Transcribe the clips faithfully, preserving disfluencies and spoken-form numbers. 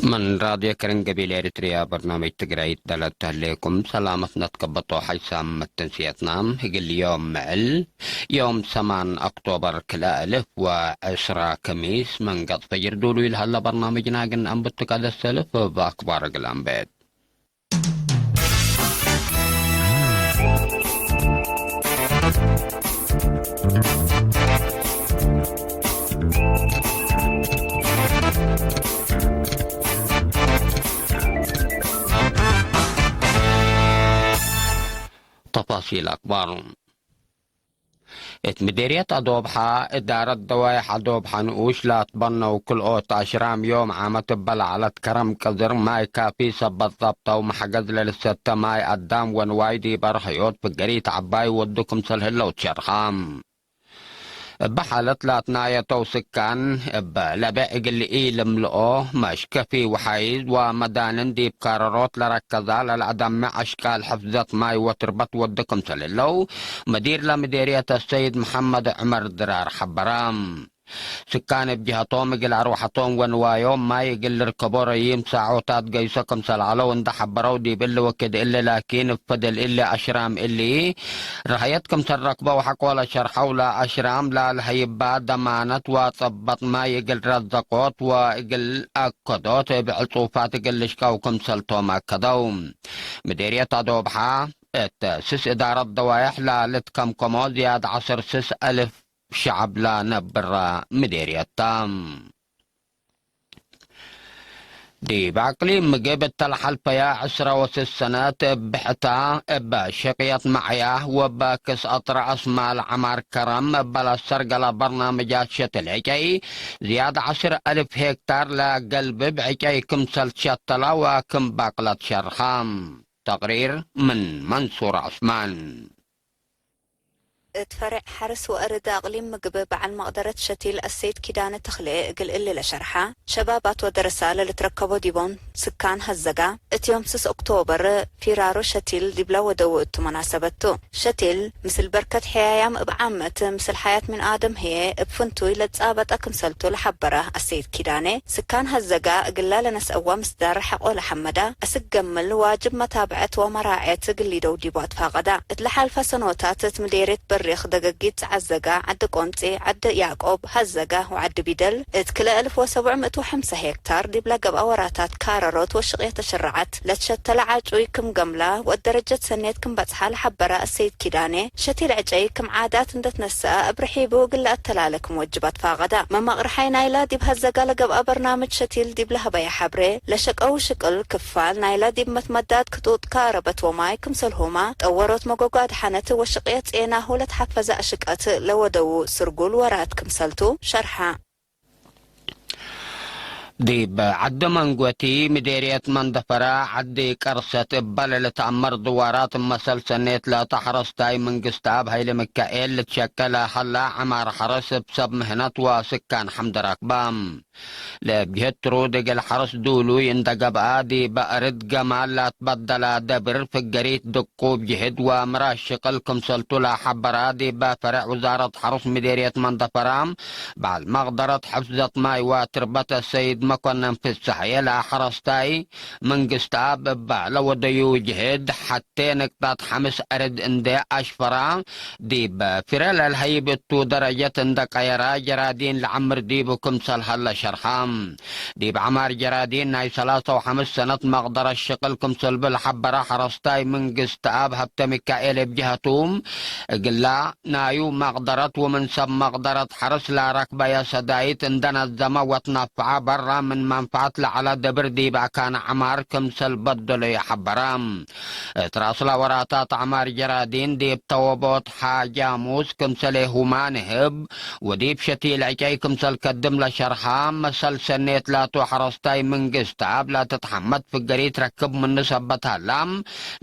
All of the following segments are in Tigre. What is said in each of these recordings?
ምን ራድዮ ከረን ገቢል ኤሪትርያ በርናምጅ ትግራይት ደለት ተህሌኩም ሰላመት ነትከበጦ ሐይሳም መተንስየትና። እግል ዮም ምዕል ዮም ሰማን ኦክቶበር ክልኤ አልፍ ወዕስራ ከሚስ መንገጥ ፈጅር ዱሉ ይልሀለ በርናምጅና ግን አንብቱ ከደሰልፍ በአክባር እግል አንቤት። ተፋሲል አክባር። እት ምዴርየት አዶብሐ፣ እዳረት ደዋይሕ አዶብሐ ንኡሽ ላትበነው ክልኦት አሽራም ዮም ዓመት እበ ለዐለት ከረም ቅዝር ማይ ካፊ ሰበት ጸብጠው መሐገዝ ለልሰተ ማይ አዳም ወንዋይ ዲብ አርሀዮት ፍገሪት ዐባይ ወዱ ክምሰል ህለው ትሸርሐ። እበ ሓለት ላትናየተው ስካን እበ ለቤዕ እግል ኢልምልኦ መሽከፊ ወሓይዝ ወመዳንን ዲብ ካረሮት ለረከዛ ለለአደምዕ አሽቃል ሕፍዘት ማይ ወትርበት ወዱ ክምሰል ህለው፣ መዲር ለምዴርየት አሰይድ መሐመድ ዑመር ድራር ሐበረ። ስካን እብ ጀሀቶም እግል አርወሐቶም ወንዋዮም ማይ እግል ልርከቦ ረዪም ሳዖታት ገይሶ ክምሰል ዐለው እንደ ሐበረው፣ ዲብ እሊ ወክድ እሊ ላኪን እብ ፈደል እሊ አሽራም እሊ ረሀየት ክምሰል ረክበው ሐቆ ለሸርሐው፣ ለአሽራም ላለሀይባ ደማነት ወጸበጥ ማይ እግል ረዘቆት ወእግል አከዶት እብ ዕጹፋት እግል ልሽቀው ክምሰልቶም አከደው። ምዴርየት አዶብሐ እት ስስ እዳረት ደዋይሕ ላልትከምከሞ ዝያድ ዐስር ስስ አልፍ ሸዐብ ለነብረ ምዴርየት ተ። ዲብ አቅሊም ምግብ እተ ለሐልፈየ ዕስረ ወስስ ሰነት እብ ብሕታ እበ ሸቅየት መዕያህ ወበ ክስአት ረአስ ማል ዐማር ከረም እበ ለሰርገለ በርናምጃት ሸትል ዕጨይ ዝያድ ዐስር አልፍ ሄክታር ለገልብብ ዕጨይ ክምሰል ትሸተለ ወክም ባቅለት ሸርሐ። ተቅሪር ምን መንሱር ዑስማን። እት ፈሬዕ ሐርስ ወአርድ አቅሊም ምግብ በዐል መቅደረት ሸቲል አሰይድ ኪዳነ ተክሌ እግል እሊ ለሸርሐ፣ ሸባባት ወደረሳ ለልትረከቦ ዲቦም ስካን ሀዘጋ፣ እት ዮም ስስ ኦክቶበር ፊራሮ ሸቲል ዲብለ ወደው እቱ መናሰበት ቱ። ሸቲል ምስል በርከት ሕያያም እብ ዓመት ምስል ሐያት ምን አደም ህዬ እብ ፍንቱይ ለትጻበጠ ክምሰልቱ ለሐበረ አሰይድ ኪዳኔ፣ ስካን ሀዘጋ እግላ ለነስአዋ ምስዳር ሐቆ ለሐመዳ፣ አስክ ገምል ዋጅብ መታብዐት ወመራዐየት እግል ሊደው ዲቡ አትፋቀዳ። እት ለሓልፈ ሰኖታት እት ምዴርየት በሪክ፣ ደገጊት፣ ዐዘጋ፣ ዐዲ ቆንጺ፣ ዐዲ ያዕቆብ፣ ሀዘጋ ወዐዲ ቢደል እት ክልኤ አልፍ ወሰብዕ ምእት ወሐምሰ ሄክታር ዲብለ ገብአ ወራታት ካረሮት ወሽቅየት ተሸረዐት ለትሸተለ ዓጩይ ክም ገምላ ወእት ደረጀት ሰኔት ክም በጽሐ ለሐበረ አሰይድ ኪዳኔ፣ ሸቲል ዕጨይ ክም ዓዳት እንደ ትነሰአ እብ ርሒቡ እግል ለአተላለ ክም ወጅብ አትፋቀዳ። መማቅርሓይ ናይላ ዲብ ሀዘጋ ለገብአ በርናምጅ ሸቲል ዲብ ለሀበየ ሐብሬ፣ ለሸቀው ሽቅል ክፋል ናይላ ዲብ መትመዳድ ክጡጥ ካረበት ወማይ ክምሰልሁመ፣ ጠወሮት መጎጎ አድሐነት ወሽቅየት ጼናሁ ለትሐፈዘ አሽቀት ለወደዉ ስርጉል ወራት ክምሰልቱ ሸርሐ። ዲብ ዐዲ መንጎቲ ምዴርየት መንደፈራ ዐዲ ቀርሰት እበ ለልትአመር ድዋራት መሰል ሰኔት ለአተ ሐረስታይ መንግስትአብ ሀይለ ሚካኤል ልትሸቀለ ሀላ ዐማር ሐረስ እብ ሰብ ምህነት ወስካን ሐምድ ራክባ። ለእብ ጅህት ትሩድ እግል ሐርስ ዱሉይ እንደ ገብአ፣ ዲበ አርድ ገማል ላትበደላ ደብር ፍገሪት ድቁብ ጅህድ ወምራሽ ሽቅል ክምሰልቱ ለሐበራ፣ ዲበ ፈሬዕ ውዛረት ሐርስ ምዴርየት መንደፈራ፣ በዐል መቅደረት ሕፍዘት ማይ ወትርበት አሰይድ መኮነን ፍሰሐየ ለሐረስታይ መንግስት አብ እበ ለወደዩ ጅህድ፣ ሐቴ ንቅጣት ሐምስ አርድ እንዴ አሽፈራ፣ ዲብ ፊረ ለልሀይብ እቱ ደረጀት እንደ ቀየራ፣ ጀራዲን ለዐምር ዲቡ ክምሰል ሀለ ሸርሐ። ዲብ ዐማር ጀራዲን ናይ ሰላሰ ወሐምስ ሰነት መቅደረት ሽቅል ክምሰልቡ ለሐበረ ሐረስታይ መንግስት አብ ሀብተ ሚካኤል እብ ጀሀቱ፣ እግላ ናዩ መቅደረት ወምን ሰብ መቅደረት ሐርስ ለረክበየ ሰዳይት እንደ ነዘመ ወትነፈዐ በራ ምን መንፈዐት ለዐለ ደብር ዲብ አካነ ዐማር ክምሰል በደሎ ይሐበረ። እት ራስለ ወራታት ዐማር ጀራዲን ዲብ ተወቦት ሓጃሙስ ክምሰሌሁማ ንህብ ወዲብ ሸቲል ዕጨይ ክምሰል ከድም ለሸርሐ፣ መሰል ሰኔት ላቱ ሐረስታይ መንግስት አብ ለትትሐመድ ፍገሪት ረክብ ምኑ ሰበት ሀላ፣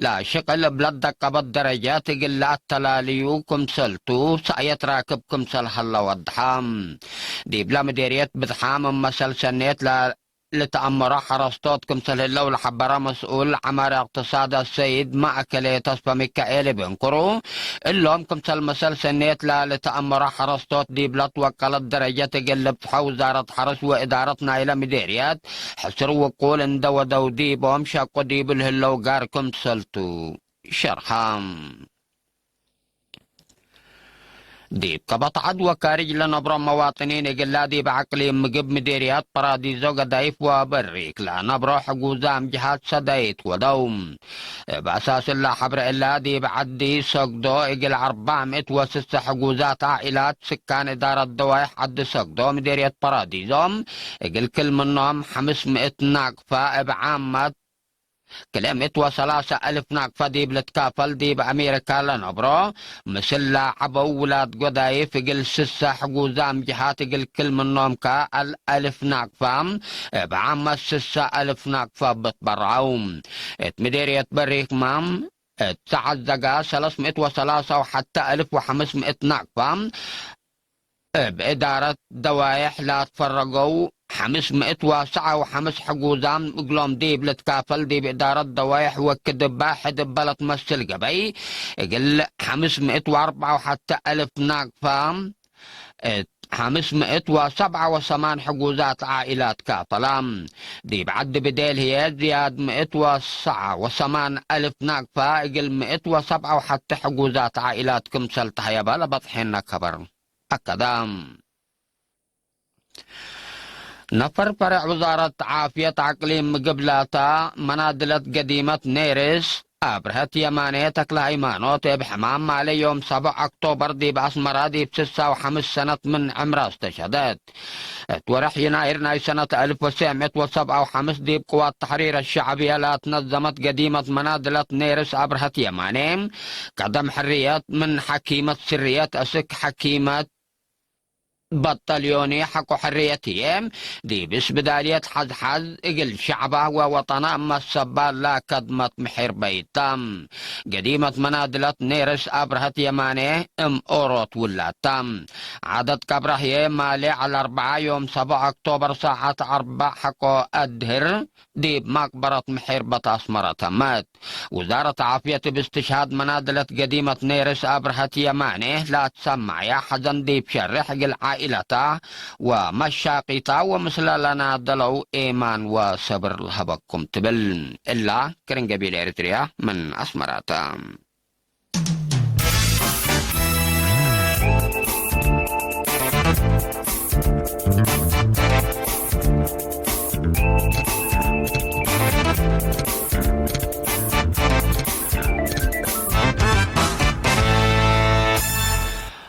ለሽቅል እብ ለደቀበት ደረጃት እግል ለአተላልዩ ክምሰልቱ ሰእየት ራክብ ክምሰል ሀለ ወድሐ። ዲብለ ምዴርየት ብዝሓም መሰል ሰኔት ለ ልትአመሮ ሐረስቶት ክምሰል ህለው ለሐበረ መስኡል ዐማር እቅትሳድ አሰይድ ማእከሌ ተስፈ ሚካኤል እብ እንክሩ፣ እሎም ክምሰል መሰል ሰኔት ለልትአመሮ ሐረስቶት ዲብ ለትወቀለት ደረጀት እግል ልብጽሖ ውዛረት ሐርስ ወእዳረት ናይለ ምዴርየት ሕስር ውቁል እንደ ወደው ዲቦም ሸቁ ዲብ ለህለው ጋር ክምሰልቱ ሸርሐ። ዲብ ቀበጥ ዐድ ወካርጅ ለነብሮ መዋጥኒን እግላ ዲብ አቅሊም ምግብ ምዴርያት ጳራዲዞ ገዳይፍ ወበሪክ ለነብሮ ሕጉዛም ጅሃት ሰዳይት ወደው። እብ አሳስ እላ ሐብረ እላ ዲብ ዐዲ ሰግዶ እግል አርበዕ ምእት ወስሰ ሕጉዛት ዓኢላት ስካን እዳረት ደዋይሕ ዐዲ ሰግዶ ምዴርየት ጳራዲዞ እግል ክል ምኖም ሐምስ ምእት ናቅፋ እብ ዓመት ክልኤ ምእት ወሰላሰ አልፍ ናቅፋ ዲብ ልትካፈል ዲብ አሜሪካ ለነብሮ፣ ምስል ለዐበው ውላድ ጎዳይፍ እግል ስሰ ሕጉዛም ጅሃት እግል ክል ምኖም ከአል አልፍ ናቅፋ እብ ዓመት ስሰ አልፍ ናቅፋ ብትበረዐው። እት ምዴርየት በሪክማም እት ሰዓት ዘጋ ሰለስ ምእት ወሰላሰ ወሐተ አልፍ ወሐምስ ምእት ናቅፋ እብ እዳረት ደዋይሕ ላትፈረገው ሐምስ ምእት ወሰዐ ወሐምስ ሕጉዛም እግሎም ዲብ ልትካፈል ዲብ እዳረት ደዋይሕ ወክድባ ሕድ እበ ለትመስል ገበይ እግል ሐምስ ምእት ወአርበዕ ወሐተ አልፍ ናቅፋ እት ሐምስ ምእት ወሰብዐ ወሰማን ሕጉዛት ዓኢላት ካፈላ። ዲብ ዐዲ ብዴል ህዬ ዝያድ ምእት ወሰዐ ወሰማን አልፍ ናቅፋ እግል ምእት ወሰብዐ ወሐተ ሕጉዛት ዓኢላት ክምሰል ተሀየበ ለበጽሐነ ከበር አከደ። ነፈር ፈሬዕ ውዛረት ዓፍየት አቅሊም ምግብ ላታ መናድለት ገዲመት ኔርስ አብርሀት የማኔ ተክለ ሃይማኖት፣ እብ ሕማም ማሌ ዮም ሰቦዕ ኦክቶበር ዲብ አስመራ ዲብ ስሳ ወሐምስ ሰነት ምን ዕምራ እስተሸደት። እት ወረሕ ይናይር ናይ ሰነት አልፍ ወትሰዕ ምእት ወሰብዓ ወሐምስ ዲብ ቅዋት ተሕሪር አሸዕብየ ለአትነዘመት ገዲመት መናድለት ኔርስ አብርሀት የማኔ፣ ቀደም ሕርየት ምን ሐኪመት ስርየት አስክ ሐኪመት በጠልዮኒ ሐቆ ሕርየት ህዬ፣ ዲብ እስብዳልየት ሐዝሐዝ እግል ሸዕባ ወወጠና መሰባል ለከድመት ምሒር በይታ። ገዲመት መናድለት ኔርስ አብርሀት የማኔ እም ኦሮት ውላታ። ዓደት ቀብራ ህዬ ማሌ ዐለ አርበዓ ዮም ሰቦዕ ኦክቶበር ሳዐት አርበዕ ሐቆ አድህር ዲብ መቅበረት ምሒር በት አስመረ ተመት። ውዛረት ዓፍየት እብ እስትሽሃድ መናድለት ገዲመት ኔርስ አብርሀት የማኔ ላትሰማየ ሐዘን ዲብ ሸሬሕ እግል ዓኢለታ ወመሻቂታ ወምስለ ለናደለው ኤማን ወሰብር ለሀበኩም ትብል። እላ ክርን ገቢል ኤሪትርያ ምን አስመራተ።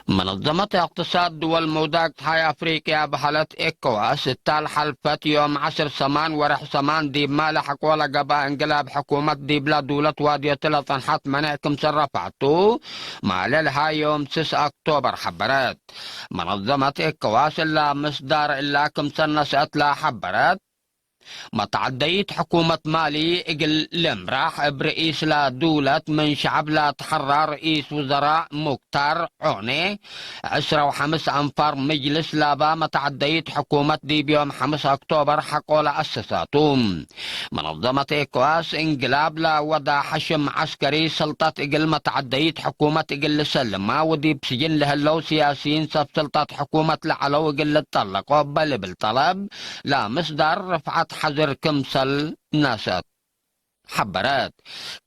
መነዘመት እቅትሳድ ድወል መውዳግት ሐይ አፍሪቅያ በሀለት ኤኮዋስ፣ እታል ሐልፈት ዮም ዐስር ሰማን ወረሕ ሰማን ዲብ ማለ ሐቆ ለገብአ እንቅላብ ሕኩመት ዲብላ ዱለት ዋድዮት ለጸንሐት መኔዕ ክምሰል ረፍዐቱ፣ ማለ ለሀ ዮም ስስ ኦክቶበር ሐበረት። መነዘመት ኤኮዋስ እላ ምስዳር እላ ክምሰል ነስአት ለሐበረት፣ መተዐደይት ሕኩመት ማሊ እግል ልምራሕ እብ ርኢስ ለዱለት ምን ሸዐብ ለትሐራ ርኢስ ውዘራእ ሙክታር ዖኔ፣ ዕስራ ወሐምስ አንፋር ምጅልስ ላባ መተዐደይት ሕኩመት ዲብ ዮም ሐምስ ኦክቶበር ሐቆ ለአሰሳቱ። መነዘመት ኤኮዋስ እንግላብ ለወዳ ሐሽም ዐስከሪ ስልጠት እግል መተዐደይት ሕኩመት እግል ልሰልማ ወዲብ ስጅን ለህለው ስያስይን ሰብ ስልጠት ሕኩመት ለዐለው እግል ልጠለቆ እበ ልብል ጠለብ ለምስዳር ርፍዐት ሐዝር ክምሰል ነሰአት ሐበረት።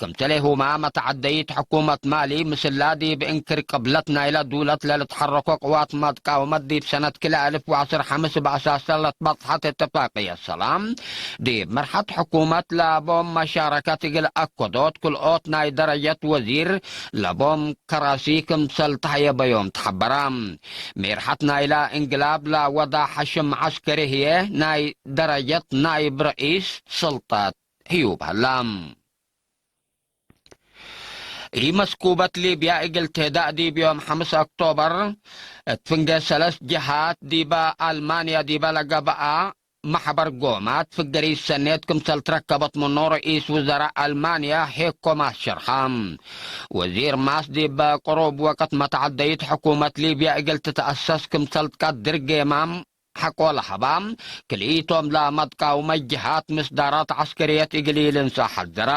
ክምሰሌሁመ መተዐደይት ሕኩመት ማሊ ምስላ ዲብ እንክር ቅብለት ናይለ ዱለት ለልትሐረኮ ቅዋት መትቃወመት ዲብ ሰነት ክልኤ አልፍ ወዐስር ሐምስ በአሳሰ ለትበጽሐት እትፋቅየት ሰላም ዲብ መርሐት ሕኩመት ለቦም መሻረከት እግል አከዶት ክልኦት ናይ ደረጀት ወዚር ለቦም ከራሲ ክምሰል ተሀየበዮም ተሐበራ። ሜርሐት ናይለ እንግላብ ለወዳ ሐሽም ዐስከሪ ህዬ ናይ ደረጀት ናይብ ረኢስ ስልጠት ህዩብ ሀላ። ኢመስኩበት ሊብያ እግል ትህዳእ ዲብ ዮም ሐምስ ኦክቶበር እት ፍንጌ ሰለስ ጀሃት ዲበ አልማንያ ዲበ ለገብአ መሕበር ጎማት ፍገሪት ሰኔት ክምሰል ትረከበት ምኑ ርኢስ ውዘራእ አልማንያ ሄኮ ማስ ሸርሐ። ወዚር ማስ ዲብ ቅሩብ ወቅት መተዐደይት ሕኩመት ሊብያ እግል ትትአሰስ ክምሰል ትቀድር ጌማም ሐቆ ለሀባ፣ ክልኢቶም ለመትቃውመ ጅሃት ምስዳራት ዐስከርየት እግል ኢልንሰእ ሐዘረ።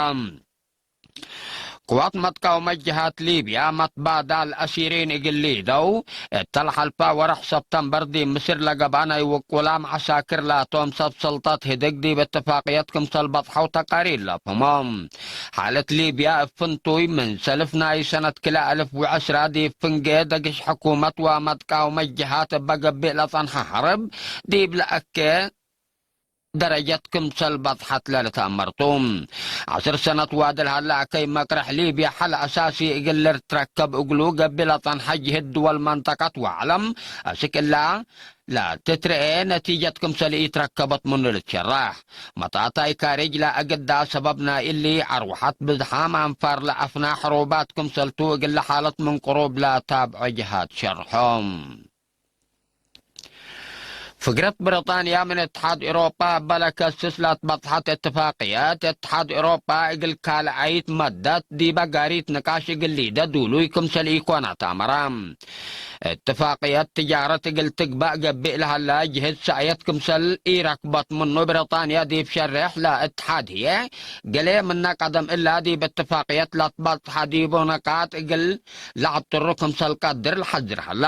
ቅዋት መትቃውመ ጅሃት ሊብያ መትባዳል አሲሪን እግል ሊደው፣ እተ ለሐልፈ ወርሕ ሰብተምበር ዲብ ምስር ለገብአ ናይ ውቁላም ዐሳክር ላቶም ሰብ ሰልጠት ህድግ ዲብ እትፋቅየት ክምሰል በጽሐው ተቃሪር ለአፍህሞም። ሓለት ሊብያ እብ ፍንቱይ ምን ሰልፍ ናይ ሰነት ክልኤ አልፍ ወዐስራ ዲብ ፍንጌ ደግሽ ሕኩመት ወመትቃውመ ጅሃት እበ ገብእ ለጸንሐ ሐርብ ዲብ ለአኬ ደረጀት ክምሰል በጽሐት ለልትአመር ቱ። ዐስር ሰነት ዋዲ ለሀለ አከይ መቅረሕ ሊብያ ሐል አሳሲ እግል ልትረከብ እግሉ ገብእ ለጸንሐ ጅህድ ድወል መንጠቀት ወዐለም አስክ እላ ለትትረኤ ነቲጀት ክምሰል ኢትረከበት ምኑ ልትሸረሕ። መታታይ ካርጅ ለአግዳ ሰበብ ናይ እሊ አርወሐት ብዝሓም አንፋር ለአፍና ሕሩባት ክምሰልቱ እግለ ሓለት ምን ቅሩብ ለታብዖ ጀሃት ሸርሖም። ፍግረት ብሪጣንያ ምን እትሓድ ኤሮጳ እበ ለከስስ ለትበጽሐት እትፋቅየት፣ እትሓድ ኤሮጳ እግል ካልኣይት መደት ዲበ ጋሪት ንቃሽ እግል ሊደ ዱሉይ ክምሰል ኢኮና ተአመረ። እትፋቅየት ትጃረት እግል ትግበእ ገብእ ለሀለ ጅህድ ሰእየት ክምሰል ኢረክበት ምኑ፣ ብሪጣንያ ዲብ ሸሬሕ ለእትሓድ ህዬ፣ ገሌ ምነ ቀደም እላ ዲብ እትፋቅየት ለትበጽሐ ዲቡ ነቃጥ እግል ለዐጥሩ ክምሰል ቀድር ለሐዝር ሀላ።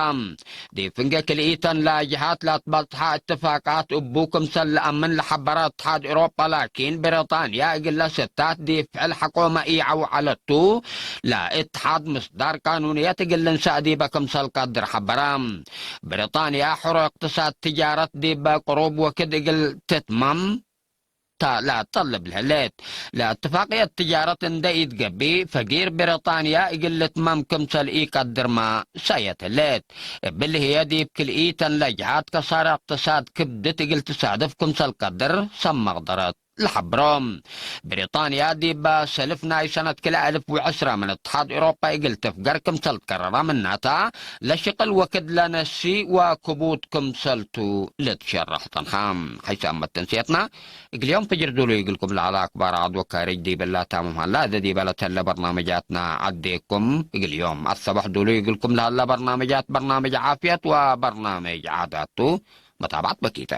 ዲብ ፍንጌ ክልኢተን ለጅሃት ለትበጽሐ እትፋቃት እቡ ክምሰል ለአምን ለሐበረ እትሓድ ኤሮጳ፣ ላኪን ብሪጣንያ እግለ ስታት ዲብ ፍዕል ሐቆመ ኢዐውዐለቱ። ለእትሓድ ምስዳር ቃኑንየት እግል ልንሰእ ዲበ ክምሰል ቀድር ሐበረ። ብሪጣንያ ሕሮ እቅትሳድ ትጃረት ዲበ ቅሩብ ወክድ እግል ትትመም ተ ለአጠልብ ለህሌት። ለእትፋቅየት ትጃረት እንደ ኢትገብእ፣ ፈጊር ብሪጣንያ እግል ልትመም ክምሰል ኢቀድርመ ሰእየት ህሌት። እብሊ ህዬ ዲብ ክልኢተን ለጅሃት ከሳረ እቅትሳድ ክብድት እግል ትሳድፍ ክምሰል ቀድር ሰብ መቅደረት ለሐብሮ። ብሪጣንያ ዲበ ሰልፍ ናይ ሰነት ክልኤ አልፍ ወዐስራ ምን እትሓድ ኤሮጳ እግል ትፍገር ክምሰል ትቀረረ ምናተ፣ ለሽቅል ወክድ ለነሲ ወክቡድ ክምሰልቱ ልትሸረሕ ጸንሐ። ሐይሰ አመት ተንስየትና እግል ዮም ፍጅር ዱሉይ እግልኩም ለዐለ አክባር ዐድ ወካርጅ ዲብ እላ ታምም ሀላ። እዘ ዲበ ለተለ በርናምጃትና ዐዴኩም እግል ዮም አሰበሕ ዱሉይ እግልኩም ለሀለ በርናምጃት በርናምጅ ዓፍየት ወበርናምጅ ዓዳት ቱ። መታብዐት በኪተ።